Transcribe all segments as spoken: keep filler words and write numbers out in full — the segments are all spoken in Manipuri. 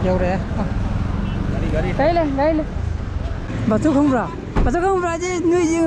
ꯌꯧꯔꯛꯑꯦ꯫ ꯒꯥꯔꯤ, ꯒꯥꯔꯤ꯫ ꯂꯩ, ꯂꯩ, ꯂꯩ, ꯂꯩ꯫ ꯕꯥꯆꯧ ꯈꯪꯕ꯭ꯔꯥ? ꯕꯥꯆꯧ ꯈꯪꯕ꯭ꯔꯥ? ꯑꯁꯤ ꯅꯣꯏꯁꯨ꯫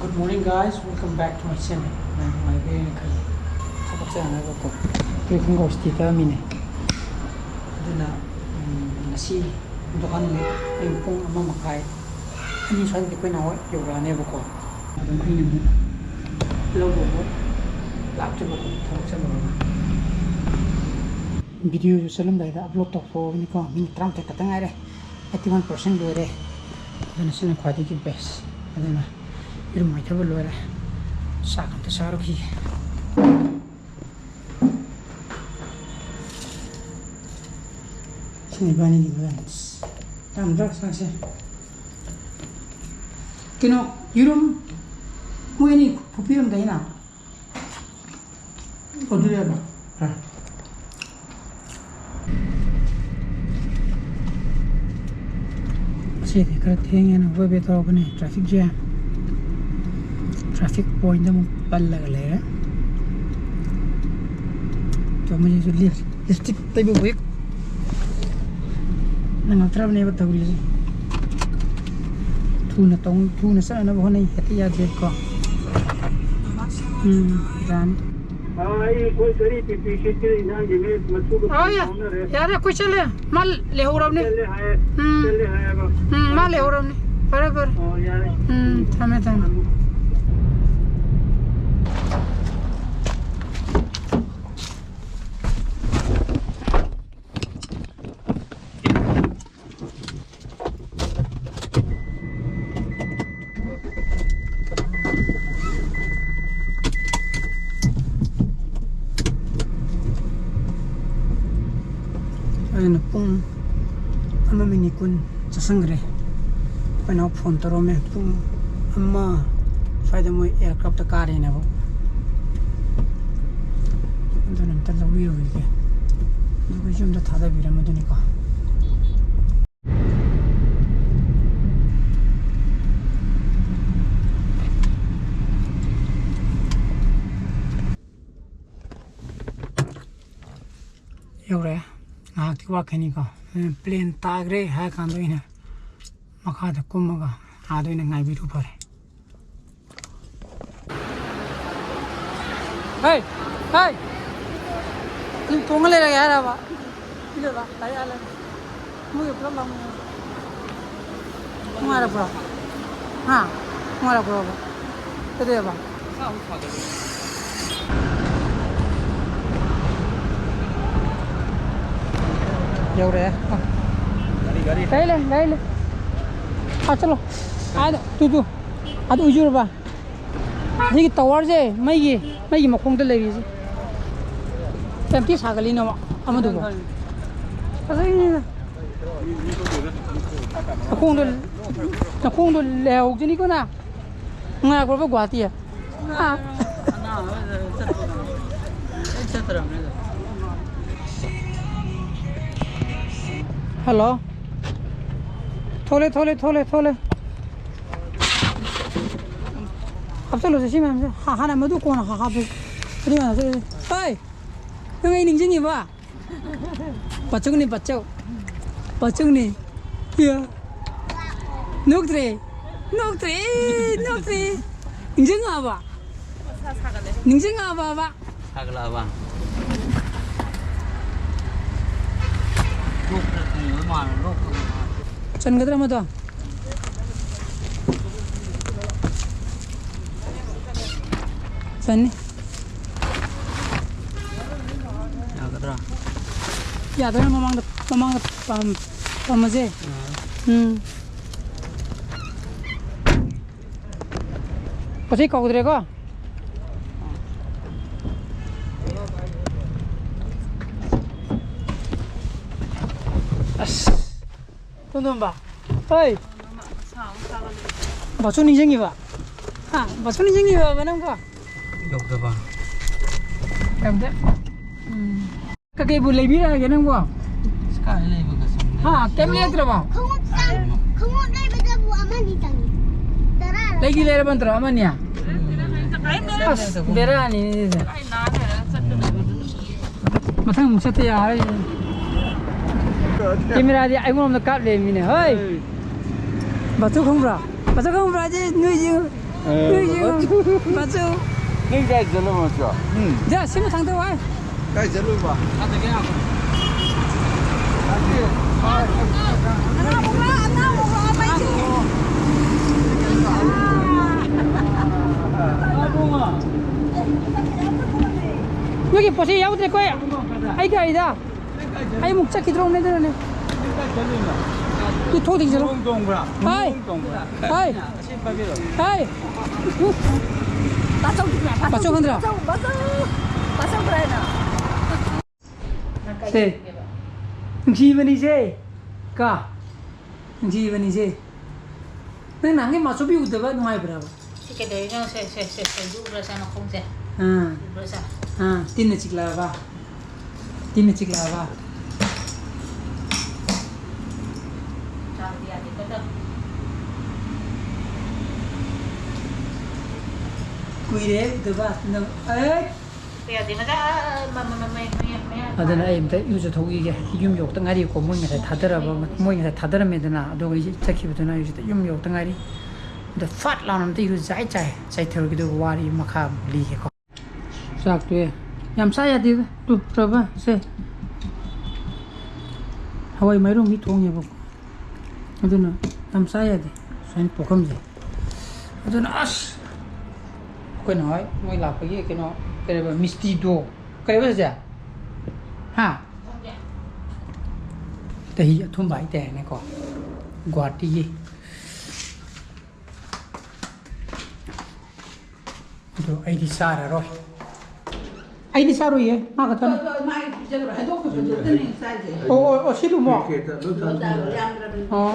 Good morning, guys. Welcome back to my channel. ꯃꯌꯥꯝ ꯅꯨꯡꯉꯥꯏꯕꯤꯔꯦꯅ ꯈꯜꯂꯤ꯫ ꯊꯕꯛ ꯆꯠꯅꯕꯀꯣ, ꯐꯨꯔꯤꯠ ꯈꯣꯡꯒ꯭ꯔꯥꯎ ꯏꯁꯇꯤ ꯇꯛꯑꯝꯃꯤꯅꯦ꯫ ꯑꯗꯨꯅ, ꯎꯝ, ꯉꯁꯤ ꯗꯨꯀꯥꯟ ꯅꯨꯃꯤꯠ ꯑꯌꯨꯛ ꯄꯨꯡ ꯑꯃ ꯃꯈꯥꯏ, ꯑꯅꯤ ꯁ꯭ꯋꯥꯏꯗꯗꯤ ꯑꯩꯈꯣꯏ ꯅꯥꯎ ꯍꯣꯏ ꯌꯧꯔꯛꯑꯅꯦꯕꯀꯣ꯫ ꯑꯗꯨꯝ ꯑꯩꯅ ꯑꯃꯨꯛ ꯂꯧꯕ ꯑꯃꯨꯛ ꯂꯥꯛꯇ꯭ꯔꯤꯕꯀꯣ, ꯊꯕꯛ ꯆꯠꯂꯨꯔꯒ꯫ ꯚꯤꯗꯤꯑꯣꯁꯨ ꯆꯠꯂꯝꯗꯥꯏꯗ ꯑꯞꯂꯣꯗ ꯇꯧꯊꯣꯛꯑꯕꯅꯤꯀꯣ, ꯃꯤꯅꯤꯠ ꯇꯔꯥꯃꯥꯊꯣꯏ ꯈꯛꯇ ꯉꯥꯏꯔꯦ꯫ Eighty one percent ꯂꯣꯏꯔꯦ꯫ ꯑꯗꯨꯅ ꯁꯤꯅ ꯈ꯭ꯋꯥꯏꯗꯒꯤ best꯫ ꯑꯗꯨꯅ ꯏꯔꯨ ꯃꯥꯏꯊꯕ ꯂꯣꯏꯔꯦ꯫ ꯆꯥꯛ ꯑꯝꯇ ꯆꯥꯔꯨꯈꯤꯒꯦ꯫ ꯁꯤꯅ ꯏꯕꯥꯅꯤꯒꯤ lunch꯫ ꯌꯥꯝꯗ꯭ꯔꯥ ꯆꯥꯛꯁꯦ? ꯀꯩꯅꯣ, ꯌꯦꯔꯨꯝ ꯃꯣꯏ ꯑꯅꯤ ꯐꯨꯠꯄꯤꯔꯝꯗꯥꯏꯅ? ꯑꯗꯨꯅꯦꯕ꯫ ꯉꯁꯤꯗꯤ ꯈꯔ ꯊꯦꯡꯉꯦꯅ ꯑꯩꯈꯣꯏ ꯕꯦꯠ ꯇꯧꯔꯛꯄꯅꯦ꯫ Traffic jam, traffic point ꯑꯃꯨꯛ ꯄꯜꯂꯒ ꯂꯩꯔꯦ꯫ ꯇꯣꯝꯕꯁꯤꯁꯨ ꯂꯤꯞ-, lipstick ꯇꯩꯕ ꯋꯤꯛ ꯅꯪꯉꯛꯇ꯭ꯔꯕꯅꯦꯕ ꯇꯧꯔꯤꯁꯦ꯫ ꯊꯨꯅ ꯇꯧ-, ꯊꯨꯅ ꯆꯠꯅꯅꯕ ꯍꯣꯠꯅꯩ, ꯍꯦꯛꯇ ꯌꯥꯗꯦꯀꯣ꯫ ꯎꯝ, ꯌꯥꯅꯤ꯫ ꯑꯥ, ꯑꯩ ꯑꯩꯈꯣꯏ ꯒꯥꯔꯤ ꯄꯤ ꯄꯤ ꯁꯤꯠꯀꯤ ꯏꯟꯖꯥꯡꯁꯤꯡꯁꯦ ꯃꯆꯨꯒ ꯑꯥ, ꯌꯥ-, ꯐꯥꯎꯅꯔꯦ꯫ ꯌꯥꯔꯦ, ꯑꯩꯈꯣꯏ ꯆꯠꯂꯦ꯫ ꯃꯥ ꯂꯩꯍꯧꯔꯕꯅꯤ꯫ ꯆꯠꯂꯦ ꯍꯥꯏꯌꯦ꯫ ꯎꯝ꯫ ꯆꯠꯂꯦ ꯍꯥꯏꯌꯦꯕ꯫ ꯎꯝ, ꯃꯥ ꯂꯩꯍꯧꯔꯕꯅꯤ꯫ ꯐꯔꯦ, ꯐꯔꯦ꯫ ꯑꯣ, ꯌꯥꯔꯦ꯫ ꯎꯝ, ꯊꯝꯃꯦ, ꯊꯝꯃꯦ꯫ ꯑꯗꯨꯅ ꯄꯨꯡ ꯑꯃ ꯃꯤꯅꯤꯠ ꯀꯨꯟ ꯆꯠꯁꯟꯈ꯭ꯔꯦ꯫ ꯑꯩꯈꯣꯏ ꯅꯥꯎ ꯐꯣꯟ ꯇꯧꯔꯝꯃꯦ, ꯄꯨꯡ ꯑꯃ ꯁ꯭ꯋꯥꯏꯗ ꯃꯣꯏ aircraft ꯀꯥꯔꯦꯅꯦꯕ꯫ ꯑꯗꯨꯅ ꯂꯧꯕꯤꯔꯨꯈꯤꯒꯦ꯫ ꯑꯗꯨꯒ ꯌꯨꯝꯗ ꯊꯥꯗꯕꯤꯔꯝꯃꯗꯨꯅꯤꯀꯣ꯫ ꯌꯧꯔꯛꯑꯦ꯫ ꯉꯥꯏꯍꯥꯛꯇꯤ ꯋꯥꯠꯈꯤꯅꯤꯀꯣ꯫ ꯄ꯭ꯂꯦꯟ ꯇꯥꯈ꯭ꯔꯦ ꯍꯥꯏꯔ ꯀꯥꯟꯗ ꯑꯣꯏꯅ ꯃꯈꯥꯗ ꯀꯨꯝꯃꯒ ꯑꯥꯗ ꯑꯣꯏꯅ ꯉꯥꯏꯕꯤꯔꯨ ꯐꯔꯦ꯫ ꯍꯩ! ꯍꯩ! ꯑꯗꯨꯝ ꯇꯣꯡꯉ ꯂꯩꯔꯒꯦ ꯍꯥꯏꯔꯕ? ꯁꯤꯗ ꯂꯥꯛ-, ꯂꯥꯛ ꯌꯥꯜꯂꯦ꯫ ꯃꯣꯏꯒ ꯄꯨꯂꯞ ꯂꯥꯛꯃꯤꯟꯅꯁꯦ꯫ ꯅꯨꯡꯉꯥꯏꯔꯛꯄ꯭ꯔꯣ? ꯍꯥ? ꯅꯨꯡꯉꯥꯏꯔꯛꯄ꯭ꯔꯣꯕ? ꯀꯩꯗꯧꯋꯦꯕ? ꯌꯧꯔꯛꯑꯦ꯫ ꯂꯩ, ꯂꯩ, ꯂꯩ, ꯂꯩ꯫ ꯑꯥ, ꯆꯠꯂꯣ꯫ ꯑꯥꯗ, ꯇꯨ, ꯇꯨ꯫ ꯑꯗꯨ ꯎꯖꯨꯔꯕ? ꯑꯁꯤꯒꯤ ꯇꯋꯥꯔꯁꯦ ꯃꯩꯒꯤ, ꯃꯩꯒꯤ ꯃꯈꯣꯡꯗ ꯂꯩꯔꯤꯁꯦ꯫ ꯀꯌꯥꯝ ꯊꯤ ꯁꯥꯒꯠꯂꯤꯅꯣ ꯑꯃꯗꯨꯕꯣ? ꯐꯖꯩꯅꯦ꯫ ꯅꯈꯣꯡꯗꯣ, ꯅꯈꯣꯡꯗꯣ ꯂꯩꯍꯧꯖꯅꯤꯀꯣ ꯅꯪ꯫ ꯅꯨꯡꯉꯥꯏꯈ꯭ꯔꯕ ꯒꯨꯍꯥꯇꯤ? ꯍꯥ? ꯍꯜꯂꯣ꯫ ꯊꯣꯛꯂꯦ, ꯊꯣꯛꯂꯦ, ꯊꯣꯛꯂꯦ, ꯊꯣꯛꯂꯦ꯫ ꯍꯥꯞꯆꯜꯂꯨꯁꯦ ꯁꯤ ꯃꯌꯥꯝꯁꯦ꯫ ꯍꯥ-, ꯍꯥꯟꯅ ꯃꯗꯨ ꯀꯣꯟꯅ ꯍꯥ-, ꯍꯥꯞꯄꯁꯦ꯫ ꯑꯗꯨ ꯃꯌꯥꯝꯁꯦ꯫ ꯍꯩ! ꯅꯪ ꯑꯩ ꯅꯤꯡꯁꯤꯡꯉꯤꯕ? ꯄꯆꯨꯡꯅꯤ, ꯄꯆꯨ꯫ ꯄꯆꯨꯡꯅꯤ꯫ ꯏꯌꯥ꯫ ꯅꯣꯛꯇ꯭ꯔꯦ꯫ ꯅꯣꯛꯇ꯭ꯔꯦ꯫ ꯅꯣꯛꯇ꯭ꯔꯦ꯫ ꯅꯤꯡꯁꯤꯡꯉꯛꯑꯕ? ꯅꯤꯡꯁꯤꯡꯉꯛꯑꯕꯕ? ꯁꯥꯒꯠꯂꯛꯑꯕ? ꯂꯣꯛ ꯈꯔ ꯊꯨꯡꯕ ꯃꯥꯜꯂꯦ, ꯂꯣꯛ ꯈꯔ ꯃꯥꯜꯂꯦ꯫ ꯆꯟꯒꯗ꯭ꯔꯥ ꯃꯗꯣ? ꯆꯟꯅꯤ꯫ ꯌꯥꯒꯗ꯭ꯔꯥ? ꯌꯥꯗꯣꯏꯅ ꯃꯃꯥꯡꯗ, ꯃꯃꯥꯡꯗ ꯄꯥꯝ-, ꯄꯥꯝꯃꯁꯦ꯫ ꯑꯥ꯫ ꯎꯝ꯫ ꯄꯣꯠꯆꯩ ꯀꯧꯗ꯭ꯔꯦꯀꯣ? ꯑꯁ꯫ ꯇꯣꯟꯗꯣꯝꯕ꯫ ꯍꯣꯏ꯫ ꯕꯥꯆꯧ ꯅꯤꯡꯁꯤꯡꯉꯤꯕ? ꯍꯥ? ꯕꯥꯆꯧ ꯅꯤꯡꯁꯤꯡꯉꯤꯕ ꯅꯪꯕꯣ? ꯌꯧꯗꯕ꯫ ꯌꯧꯗꯦ꯫ ꯀꯩꯀꯩꯕꯨ ꯂꯩꯕꯤꯔꯛꯑꯒꯦ ꯅꯪꯕꯣ? ꯀꯥꯏ ꯂꯩꯕꯒ ꯁꯪꯗꯦ꯫ ꯍꯥ, ꯀꯩꯝ ꯂꯩꯔꯛꯇ꯭ꯔꯕꯣ? ꯈꯣꯡꯎꯞ ꯆꯪ-, ꯈꯣꯡꯎꯞ ꯂꯩꯕꯗꯕꯨ ꯑꯃꯅꯤ ꯆꯪꯉꯤ꯫ ꯇꯔꯥ ꯂꯩꯒꯤ ꯂꯩꯔꯕ ꯅꯠꯇ꯭ꯔꯣ ꯑꯃꯅꯤ? ꯑꯁ, ꯕꯦꯔꯥꯅꯤ ꯑꯗꯨꯗꯤ꯫ ꯃꯊꯪ ꯑꯃꯨꯛ ꯆꯠꯇ ꯌꯥꯔꯣꯏ꯫ ꯀꯦꯃꯦꯔꯥꯗꯤ ꯑꯩꯉꯣꯟꯗ ꯀꯥꯞ ꯂꯩꯔꯝꯃꯤꯅꯦ꯫ ꯍꯣꯏ꯫ ꯕꯥꯆꯧ ꯈꯪꯕ꯭ꯔꯥ? ꯕꯥꯆꯧ ꯈꯪꯕ꯭ꯔꯥ? ꯁꯤ ꯅꯣꯏ ꯌꯦꯡꯉꯨ꯫ ꯅꯣꯏ ꯌꯦꯡꯉꯨ꯫ ꯕꯥꯆꯧ꯫ ꯅꯪ ꯀꯥꯏ ꯆꯠꯂꯝꯃꯣ ꯆꯣ? ꯎꯝ꯫ ꯁꯤ ꯃꯊꯪꯗ ꯋꯥꯏ꯫ ꯀꯥꯏ ꯆꯠꯂꯨꯕ? ꯅꯣꯏꯒꯤ ꯄꯣꯠꯆꯩ ꯌꯥꯎꯗ꯭ꯔꯦꯀꯣ ꯑꯩ ꯒꯥꯔꯤꯗ꯫ ꯑꯩ ꯑꯃꯨꯛ ꯆꯠꯈꯤꯗ꯭ꯔꯣꯕꯅꯦ ꯑꯗꯨꯅꯅꯦ꯫ ꯇꯨ ꯊꯣꯛ ꯊꯤꯡꯖꯤꯜꯂꯣ꯫ ꯍꯥꯏ꯫ ꯍꯥꯏ꯫ ꯍꯥꯏ꯫ ꯄꯥꯆꯧ ꯈꯪꯗ꯭ꯔꯥ? ꯄꯥꯆꯧ, ꯄꯥꯆꯧ, ꯄꯥꯆꯧ ꯀꯗꯥꯏꯅꯣ? ꯁꯦ, ꯅꯨꯡꯁꯤꯕꯅꯤꯁꯦ꯫ ꯀ, ꯅꯨꯡꯁꯤꯕꯅꯤꯁꯦ꯫ ꯅꯪ ꯅꯍꯥꯟꯒꯩ ꯃꯥꯆꯧꯕꯤ ꯎꯗꯕ ꯅꯨꯡꯉꯥꯏꯕ꯭ꯔꯕ? ꯁꯤ ꯀꯩꯗꯧꯔꯤꯅꯣ? ꯁꯦ, ꯁꯦ, ꯁꯦ, ꯁꯦ, ꯎꯕ꯭ꯔꯥ ꯁꯦ ꯅꯈꯣꯡꯁꯦ? ꯑꯥ꯫ ꯎꯕ꯭ꯔꯥ ꯁꯦ? ꯑꯥ, ꯇꯤꯟꯅ ꯆꯤꯛꯂꯛꯑꯕ? ꯇꯤꯟꯅ ꯆꯤꯛꯂꯛꯑꯕ? ꯆꯥꯕꯗꯤ ꯌꯥꯗꯦꯀꯣ ꯑꯗꯣ꯫ ꯀꯨꯏꯔꯦ ꯎꯗꯕ ꯅꯪ꯫ ꯑꯩ ꯌꯥꯗꯦ, ꯃꯆꯥ, ꯃ-, ꯃ-, ꯃ-, ꯃ-, ꯃꯌꯥ-, ꯃꯌꯥ-, ꯑꯗꯨꯅ ꯑꯩ ꯑꯝꯇ ꯏꯔꯨꯖꯊꯣꯛꯈꯤꯒꯦ꯫ ꯌꯨꯝ ꯌꯧꯔꯛꯇ ꯉꯥꯏꯔꯤꯀꯣ, ꯃꯣꯏ ꯉꯁꯥꯏ ꯊꯥꯗꯔꯕ, ꯃꯣꯏ ꯉꯁꯥꯏ ꯊꯥꯗꯔꯝꯃꯦꯗꯅ, ꯑꯗꯨꯒ ꯑꯩꯁꯦ ꯆꯠꯈꯤꯕꯗꯨꯅ ꯑꯩ ꯍꯧꯖꯤꯛꯇ ꯌꯨꯝ ꯌꯧꯔꯛꯇ ꯉꯥꯏꯔꯤ꯫ ꯑꯗ ꯐꯠ ꯂꯥꯎꯅ ꯑꯝꯇ ꯏꯔꯨ ꯖꯥꯏ ꯆꯥꯏ, ꯆꯥꯏꯊꯔꯨꯒꯦ, ꯑꯗꯨꯒ ꯋꯥꯔꯤ ꯃꯈꯥ ꯑꯃꯨꯛ ꯂꯤꯒꯦꯀꯣ꯫ ꯆꯥꯛꯇꯣ ꯌꯥꯝ ꯆꯥ ꯌꯥꯗꯦꯗ꯫ ꯇꯨ, ꯄ꯭ꯔꯚꯥ, ꯁꯦ꯫ ꯍꯋꯥꯏ ꯃꯥꯏꯔꯣꯡꯕꯤ ꯊꯣꯡꯉꯦꯕꯀꯣ꯫ ꯑꯗꯨꯅ ꯌꯥꯝ ꯆꯥ ꯌꯥꯗꯦ꯫ ꯁꯨꯃꯥꯏꯅ ꯄꯣꯛꯈꯝꯁꯦ꯫ ꯑꯗꯨꯅ ꯑꯁ! ꯑꯩꯈꯣꯏ ꯅꯍꯥꯟꯋꯥꯏ ꯃꯣꯏ ꯂꯥꯛꯄꯒꯤ ꯀꯩꯅꯣ, ꯀꯩꯕ, ꯃꯤꯁꯇꯤꯗꯣ꯫ ꯀꯩꯕ ꯆꯦ? ꯍꯥ? ꯗꯍꯤ ꯑꯊꯨꯝꯕ ꯍꯥꯏꯇꯥꯔꯦꯅꯦꯀꯣ꯫ ꯒꯨꯍꯥꯇꯤꯒꯤ꯫ ꯑꯗꯨ ꯑꯩꯗꯤ ꯆꯥꯔꯔꯣꯏ꯫ ꯑꯩꯗꯤ ꯆꯥꯔꯣꯏꯌꯦ, ꯃꯥ ꯈꯛꯇꯅꯤ꯫ ꯑꯗꯣ ꯃꯥꯒꯤ ꯄꯤꯖꯈ꯭ꯔꯣ, ꯍꯩꯗꯣꯛꯈꯤꯕꯗꯨꯗꯅꯦ ꯆꯥꯏꯁꯦ꯫ ꯑꯣ, ꯑꯣ, ꯑꯣ, ꯁꯤꯗꯨꯃꯣ? ꯄꯦꯀꯦꯠꯇ ꯂꯣꯏ ꯊꯝꯃꯦ꯫ ꯌꯥꯝꯗ꯭ꯔꯕꯅꯤ꯫ ꯑꯣ꯫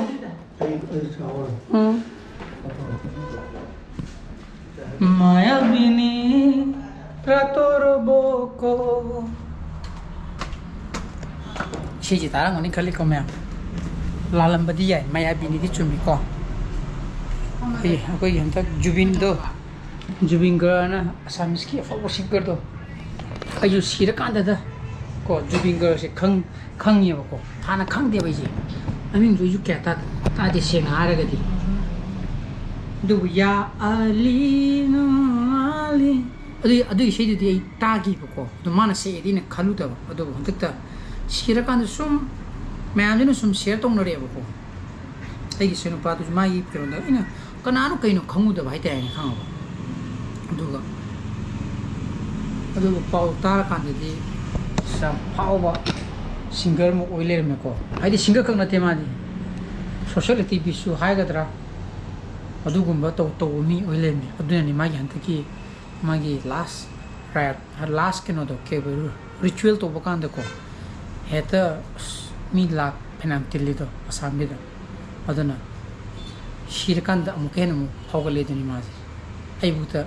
ꯑꯩ, ꯑꯩ ꯆꯥꯔꯣꯏ꯫ ꯎꯝ꯫ ꯃꯥꯌꯥꯕꯤꯅꯤ ꯔꯥꯇꯣꯔ ꯕꯣꯀꯣ꯫ ꯏꯁꯩꯁꯦ ꯇꯥꯔꯝꯒꯅꯤ ꯈꯜꯂꯤꯀꯣ ꯃꯌꯥꯝ꯫ ꯂꯥꯜꯂꯝꯕꯗꯤ ꯌꯥꯏ, ꯃꯌꯥꯕꯤꯅꯤꯗꯤ ꯆꯨꯝꯃꯤꯀꯣ꯫ ꯑꯩꯈꯣꯏ, ꯑꯩꯈꯣꯏꯒꯤ ꯍꯟꯗꯛ ꯖꯨꯕꯤꯟꯗꯣ, ꯖꯨꯕꯤꯟ ꯒꯔꯅ ꯑꯁꯥꯃꯤꯁꯀꯤ ꯑꯐꯥꯎꯕ ꯁꯤꯡꯒꯔꯗꯣ꯫ ꯑꯩꯁꯨ ꯁꯤꯔꯀꯥꯟꯗꯗ ꯀꯣ ꯖꯨꯕꯤꯟ ꯒꯔꯁꯦ ꯈꯪ-, ꯈꯪꯉꯦꯕꯀꯣ꯫ ꯍꯥꯟꯅ ꯈꯪꯗꯦꯕ ꯑꯩꯁꯦ꯫ ꯃꯃꯤꯡꯁꯨ ꯑꯩꯁꯨ ꯀꯌꯥ ꯇꯥ-, ꯇꯥꯗꯦ ꯁꯦꯡꯅ ꯍꯥꯏꯔꯒꯗꯤ꯫ ꯑꯗꯨꯕꯨ ꯌꯥ ꯑꯂꯤ ꯅꯨ ꯑꯂꯤ ꯑꯗꯨꯒꯤ, ꯑꯗꯨꯒꯤ ꯏꯁꯩꯗꯨꯗꯤ ꯑꯩ ꯇꯥꯈꯤꯕꯀꯣ꯫ ꯑꯗꯣ ꯃꯥꯅ ꯁꯛꯑꯦꯗꯤ ꯑꯩꯅ ꯈꯜꯂꯨꯗꯕ꯫ ꯑꯗꯨꯕꯨ ꯍꯟꯗꯛꯇ ꯁꯤꯔꯀꯥꯟꯗ ꯁꯨꯝ ꯃꯌꯥꯝꯁꯤꯅ ꯁꯨꯝ ꯁꯤꯌꯔ ꯇꯧꯅꯔꯛꯑꯦꯕꯀꯣ꯫ ꯑꯩꯒꯤ ꯏꯆꯟꯅꯨꯄꯥꯗꯨꯁꯨ ꯃꯥꯒꯤ ꯀꯩꯅꯣꯗ ꯑꯩꯅ ꯀꯅꯥꯅꯣ ꯀꯩꯅꯣ ꯈꯪꯉꯨꯗꯕ ꯍꯥꯏꯇꯥꯔꯦꯅꯦ, ꯈꯪꯉꯕ? ꯑꯗꯨꯒ ꯑꯗꯨꯒ ꯄꯥꯎ ꯇꯥꯔꯀꯥꯟꯗꯗꯤ ꯌꯥꯝ ꯐꯥꯎꯕ ꯁꯤꯡꯒꯔ ꯑꯃ ꯑꯣꯏ ꯂꯩꯔꯝꯃꯦꯀꯣ꯫ ꯍꯥꯏꯗꯤ ꯁꯤꯡꯒꯔ ꯈꯛ ꯅꯠꯇꯦ, ꯃꯥꯗꯤ ꯁꯣꯁꯤꯌꯦꯜ ꯑꯦꯛꯇꯤꯚꯤꯁꯁꯨ ꯍꯥꯏꯒꯗ꯭ꯔꯥ, ꯑꯗꯨꯒꯨꯝꯕ ꯇꯧ-, ꯇꯧꯕ ꯃꯤ ꯑꯣꯏ ꯂꯩꯔꯝꯃꯦ꯫ ꯑꯗꯨꯅꯅꯤ ꯃꯥꯒꯤ ꯍꯟꯗꯛꯀꯤ ꯃꯥꯒꯤ ꯂꯥꯁ ꯔꯥꯏꯠ, ꯂꯥꯁ ꯀꯩꯅꯣꯗꯣ, ꯀꯩ ꯔꯤꯆꯨꯋꯦꯜ ꯇꯧꯕ ꯀꯥꯟꯗꯀꯣ, ꯍꯦꯛꯇ ꯑꯁ, ꯃꯤ ꯂꯥꯛ ꯐꯅꯌꯥꯝ ꯇꯤꯜꯂꯤꯗꯣ ꯑꯁꯥꯝꯒꯤꯗ꯫ ꯑꯗꯨꯅ ꯁꯤꯔꯀꯥꯟꯗ ꯑꯃꯨꯛꯀ ꯍꯦꯟꯅ ꯑꯃꯨꯛ ꯐꯥꯎꯒꯠꯂꯦ ꯑꯗꯨꯅꯤ ꯃꯥꯁꯦ꯫ ꯑꯩꯕꯨꯛꯇ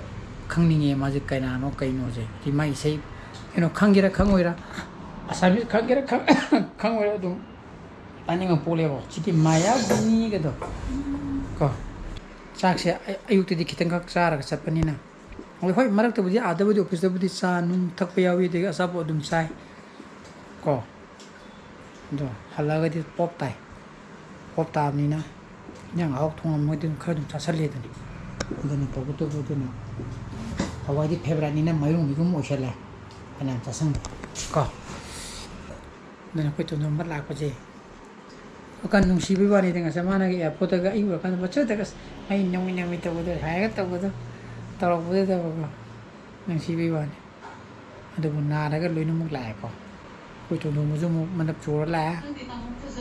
ꯈꯪꯅꯤꯡꯉꯦ ꯃꯥꯁꯦ ꯀꯅꯥꯅꯣ ꯀꯩꯅꯣꯁꯦ꯫ ꯍꯥꯏꯗꯤ ꯃꯥꯒꯤ ꯏꯁꯩ ꯀꯩꯅꯣ ꯈꯪꯒꯦꯔꯥ ꯈꯪꯉꯣꯏꯔꯥ, ꯑꯁꯥꯃꯤꯁ ꯈꯪꯒꯦꯔꯥ ꯈꯪ-, ꯈꯪꯉꯣꯏꯔꯥ ꯑꯗꯨꯝ ꯇꯥꯅꯤꯡꯕ ꯄꯣꯛꯂꯦꯕ꯫ ꯁꯤꯒꯤ ꯃꯥꯌꯥꯕꯤꯅꯤꯒꯗꯣ ꯀꯣ꯫ ꯆꯥꯛꯁꯦ ꯑꯩ ꯑꯌꯨꯛꯇꯗꯤ ꯈꯤꯇꯪꯈꯛ ꯆꯥꯔꯒ ꯆꯠꯄꯅꯤꯅ꯫ ꯑꯗꯣ ꯍꯣꯏ, ꯃꯔꯛꯇꯕꯨꯗꯤ ꯑꯥꯗꯕꯨꯗꯤ ꯑꯣꯐꯤꯁꯇꯕꯨꯗꯤ ꯆꯥ ꯅꯨꯡ ꯊꯛꯄ ꯌꯥꯎꯏ, ꯑꯗꯒꯤ ꯑꯆꯥꯄꯣꯠ ꯑꯗꯨꯝ ꯆꯥꯏ ꯀꯣ꯫ ꯑꯗꯣ ꯍꯜꯂꯛꯑꯒꯗꯤ ꯄꯣꯞ ꯇꯥꯏ꯫ ꯄꯣꯞ ꯇꯥꯕꯅꯤꯅ ꯏꯟꯖꯥꯡ ꯑꯍꯥꯎ ꯊꯣꯡꯉꯝꯃꯣꯏ, ꯑꯗꯨꯝ ꯈꯔ ꯑꯗꯨꯝ ꯆꯥꯁꯜꯂꯦ ꯑꯗꯨꯅꯤ꯫ ꯑꯗꯨꯅ ꯇꯧꯕꯇꯕꯨ ꯑꯗꯨꯅ ꯍꯋꯥꯏꯗꯤ ꯐꯦꯚꯔꯥꯏꯠꯅꯤꯅ ꯃꯥꯏꯔꯣꯡꯕꯤꯒꯨꯝ ꯑꯣꯏꯁꯜꯂꯦ꯫ ꯐꯅꯌꯥꯝ ꯆꯥꯁꯟꯕ ꯀꯣ꯫ ꯑꯗꯨꯅ ꯑꯩꯈꯣꯏ ꯇꯣꯟꯗꯣꯝꯕ ꯂꯥꯛꯄꯁꯦ ꯋꯥꯈꯜ ꯅꯨꯡꯁꯤꯕꯩ ꯋꯥꯅꯤꯗ꯫ ꯉꯁꯥꯏ ꯃꯥꯅꯒ ꯑꯦꯌꯥꯔꯄꯣꯔꯠꯇꯒ ꯑꯩ ꯎꯔꯀꯥꯟꯗ ꯃꯆꯦꯗꯒ ꯑꯁ ꯑꯩ ꯅꯧꯃꯤ ꯅꯧꯃꯤ ꯇꯧꯕꯗꯣ, ꯍꯥꯏꯔꯒ ꯇꯧꯕꯗꯣ, ꯇꯧꯔꯛꯄꯗꯨꯗꯕꯀꯣ ꯅꯨꯡꯁꯤꯕꯩ ꯋꯥꯅꯤ꯫ ꯑꯗꯨꯕꯨ ꯅꯥꯔꯒ ꯂꯣꯏꯅꯃꯛ ꯂꯥꯛꯑꯦꯀꯣ꯫ ꯑꯩꯈꯣꯏ ꯇꯣꯟꯗꯣꯝꯕꯁꯨ ꯑꯃꯨꯛ ꯃꯅꯞ ꯆꯣꯔ ꯂꯥꯛꯑꯦ,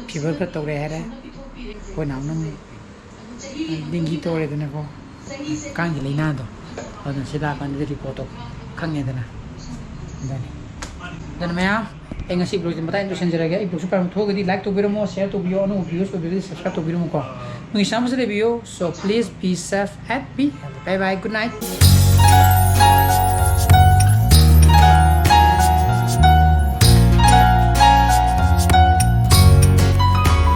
ꯐꯤꯚꯔ ꯈꯔ ꯇꯧꯔꯦ ꯍꯥꯏꯔꯦ꯫ ꯑꯩꯈꯣꯏ ꯅꯥꯎꯅ ꯑꯃꯨꯛ ꯗꯦꯡꯒꯤ ꯇꯧꯔꯦꯗꯅꯀꯣ, ꯀꯥꯡꯒꯤ ꯂꯥꯏꯅꯥꯗꯣ꯫ ꯑꯗꯨꯅ ꯁꯤ ꯂꯥꯛꯑꯀꯥꯟꯗꯗꯤ ꯔꯤꯄꯣꯔꯠꯇꯣ ꯈꯪꯉꯦꯗꯅ꯫ ꯑꯗꯨꯅꯤ꯫ ꯑꯗꯨꯅ ꯃꯌꯥꯝ, ꯑꯩ ꯉꯁꯤ ꯕ꯭ꯂꯣꯒꯁꯦ ꯃꯇꯥꯡ ꯂꯣꯏꯁꯤꯟꯖꯔꯒꯦ꯫ ꯑꯩ ꯕ꯭ꯂꯣꯒꯁꯦ ꯄꯥꯝꯕ ꯊꯣꯛꯑꯒꯗꯤ ꯂꯥꯏꯛ ꯇꯧꯕꯤꯔꯝꯃꯣ, ꯁꯤꯌꯔ ꯇꯧꯕꯤꯌꯣ, ꯑꯅꯧꯕ ꯚꯤꯌꯨꯁ ꯑꯣꯏꯕꯤꯔꯒꯗꯤ ꯁꯕꯁꯀ꯭ꯔꯥꯏꯕ ꯇꯧꯕꯤꯔꯝꯃꯨꯀꯣ꯫ ꯅꯣꯏ ꯏꯁꯥꯃꯛꯁꯨ ꯂꯩꯕꯤꯌꯨ꯫ So please be safe and be healthy. Bye bye, good night.